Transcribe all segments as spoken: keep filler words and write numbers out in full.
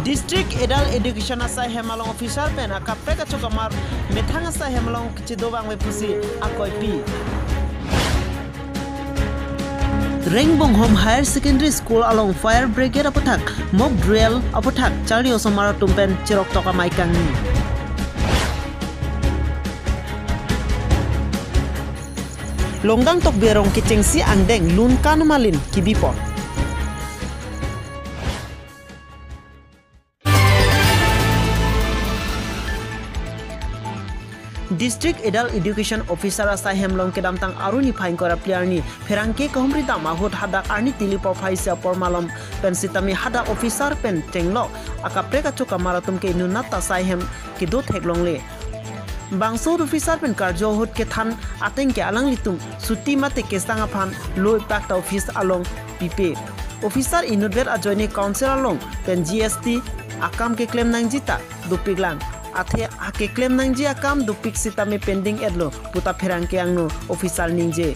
District Adult Education asai hem along officer pen akaprek achokamar methang asai hem along kechedo vangve pusi akoipi. Rengbonghom Higher Secondary School along Fire Brigade aputhak mock drill aputhak charli osomar atum pen cheroktok amei kangni. Longdang Tokbi arong kechengsi angdeng lun kan malin kibipon. District Adult Education Officer asai hem along kedamtang Arni phai ingkoi ra phli arni pherangke kehumri dam ahut hadak arni tili porphai isi apor malom pen sitame hadak officer pen chenglok akaprek achokamar atum ke inut nat ta asai hem kedo theklongle. Bangso officer pen karjo ahut kethan ateng ke alanglitum suti mate kesang aphan loi pak ta office along pipe. Officer inutvet ajoine council along pen G S T akam keklem nangji ta dopiklang. Athe akeklem nangji akam dopik sitame pending etlo puta pherangke angno officer ningje.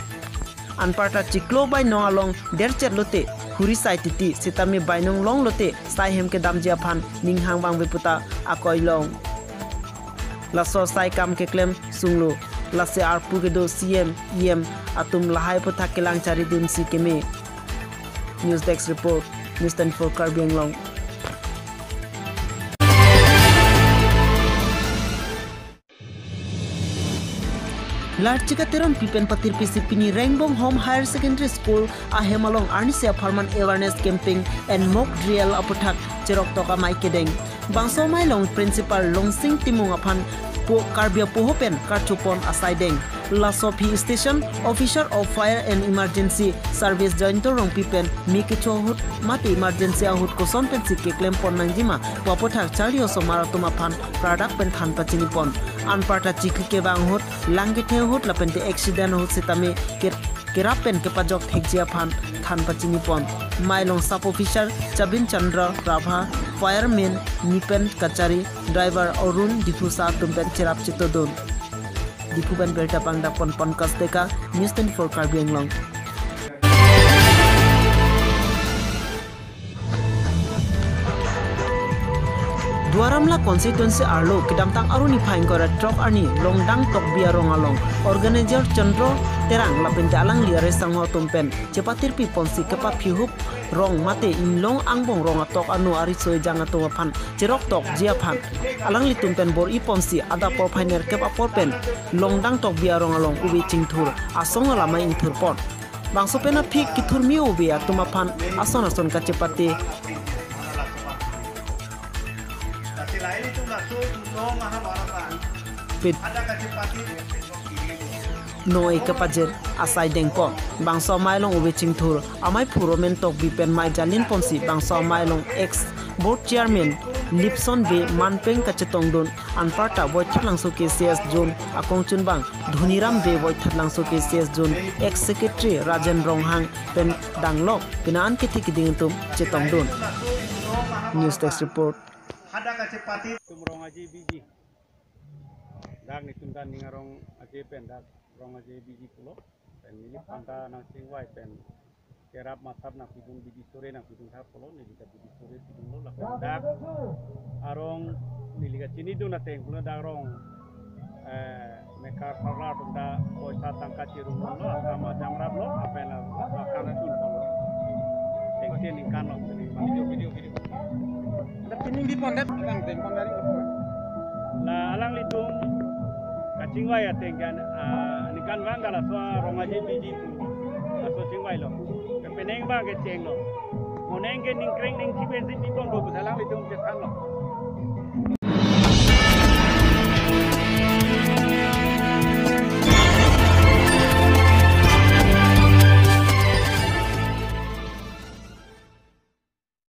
Anparta chiklo bainong along derchet lote huri sai titi sitame bainong long lote sai hem kedamji aphan ninghang vangve puta akoi long. Laso sai kam keklem sunglo, lasi arpu kedo C M, E M atum lahai aputhak kelang charidunsi keme. News Desk Report, News twenty-four Karbi Anglong. Larchika Teronpi pen patirpi si pini Rengbonghom Higher Secondary School ahem along arnisi apharman awareness campaign and mock drill aputhak cheroktok amei kedeng. Bangso amei along Principal Longsing Timung aphan po Karbi apoho pen karchupon asai deng. Laso aphi Station Officer of Fire and Emergency Service Jayanta Rongpi pen me kecho ahut mate emergency ahut koson pensi keklem pon nangjima pu aputhak charli osomar atum aphan pradak pen than pachinipon. Anparta chikli kevang ahut, lang kethe ahut lapente accident ahut sitame ke-, kerap pen kepajok thekji aphan than pachinipon. Amei along Sub Officer Chabin Chandra Prabha, Fireman Nipen Kachari, Driver Arun Diphusa atum pen cherap chetodun. Diphu pen birta pangdapon Pankaj Deka, News twenty-four Karbi Anglong. Duar Amla constituency arlo kedamtang Arni phai ingkoi ra throk arni Longdang Tokbi arong along organizer Chandra Terang lapente alangli aresangho atum pen chepatirpi ponsi kepaphihup rong mate inglong angbong rong atok ano ariso ejang atum aphan cheroktokji aphan alanglitum pen bor-i ponsi adap porphai nerkep apor pen Longdang Tokbi arong along uve chingthur asong alamai ingthurpon. Bangso pen aphi kethurmi uve atum aphan ason ason kachepate. Pit. Noi kepajir asai dengpon. Bangso amei along uve chingthur amei phu Romen Tokbi pen mei jalin ponsi bangso amei along ex board chairman Lipson Bey manpeng kachetongdun. Anparta Voithalangso K C S Zone akongchunbang Dhoniram Bey, Voithalangso K C S Zone ex secretary Rajen Ronghang pen danglok pina an kethe keding atum chetongdun. News Desk Report. Tum Rong Aje Biji. Dak netum ta ning arong aje pen dak Rong Aje Biji pulo. Pen neli aphan ta nangchingvai pen kerap masap nangpidun, bidi sore nangpidun tha pulo, neli ta bidi sore pidunlo, lapen dak arong neli kachinidun ateng pulo dak rong, eh, mekar parlar atum ta poisa tangka chirumlo, akam ajamraplo, lapen akam chunponlo. Tengsi ningkan lo, video, video, video. Dak pining di pon dak, bang, deng pon dari. La alanglitum kachingvai ateng kan, ah, ningkan vang ka laso Rong Aje Biji pu laso chingvailo. Kepeneng bang kechenglo. Moneng ke ningkreng ningchipen si pipon bo, alanglitum chethanlo.